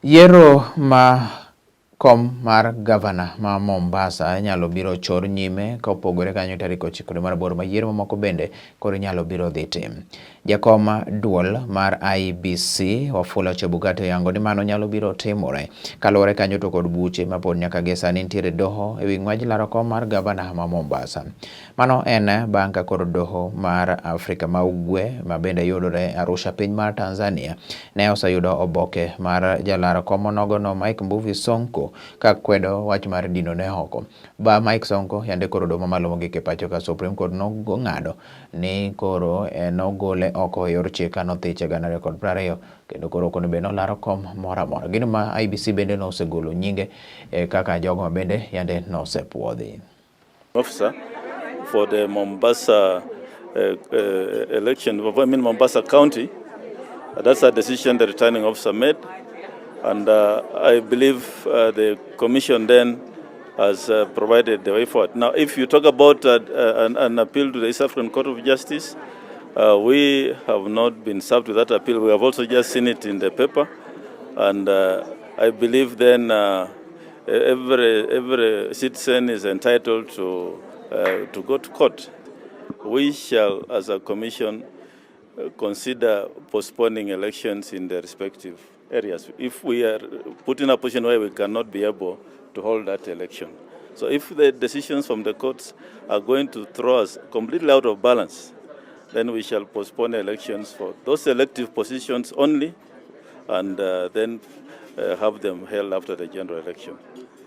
Yiero ma kom mar gavana ma Mombasa inyalo biro chor nyime ka opogore kanyo tarik 9 dwe mar 8 ma yiero mamoko bende koro inyalo biro dhi tim. Jakom duol mar IEBC Wafula Chebukati oyango ni mano nyalo biro timore kaluwore kanyo to kod buche ma pod nyaka gie sani nitiere doho ewi ng'wej laro kom mar gavana ma Mombasa. Mano en bang' ka koro doho mar Afrika ma Ugwe ma bende yudore Arusha piny mar Tanzania ne oseyudo oboke mar jalar kom onogono Mike Mbuvi Sonko ka kwedo wach mar dino ne oko. Ba Mike Sonko yande koro doho mamalo mogik e pacho ka Supreme Court nong'ado ni koro nogole oko e yor chik ka nothiche 2020 kendo koro ok onego bed ni olaro kom moro amora. Gino ma IEBC bende nosegolo nyinge kaka jogo ma bende yande nosepuodhi. Officer for the Mombasa election, I mean Mombasa County. That's a decision the returning officer made, and I believe the commission then has provided the way forward. Now, if you talk about an appeal to the East African Court of Justice, we have not been served with that appeal. We have also just seen it in the paper, and I believe then every citizen is entitled to go to court. We shall, as a commission, consider postponing elections in the respective areas if we are put in a position where we cannot be able to hold that election. So if the decisions from the courts are going to throw us completely out of balance, then we shall postpone elections for those elective positions only and then have them held after the general election.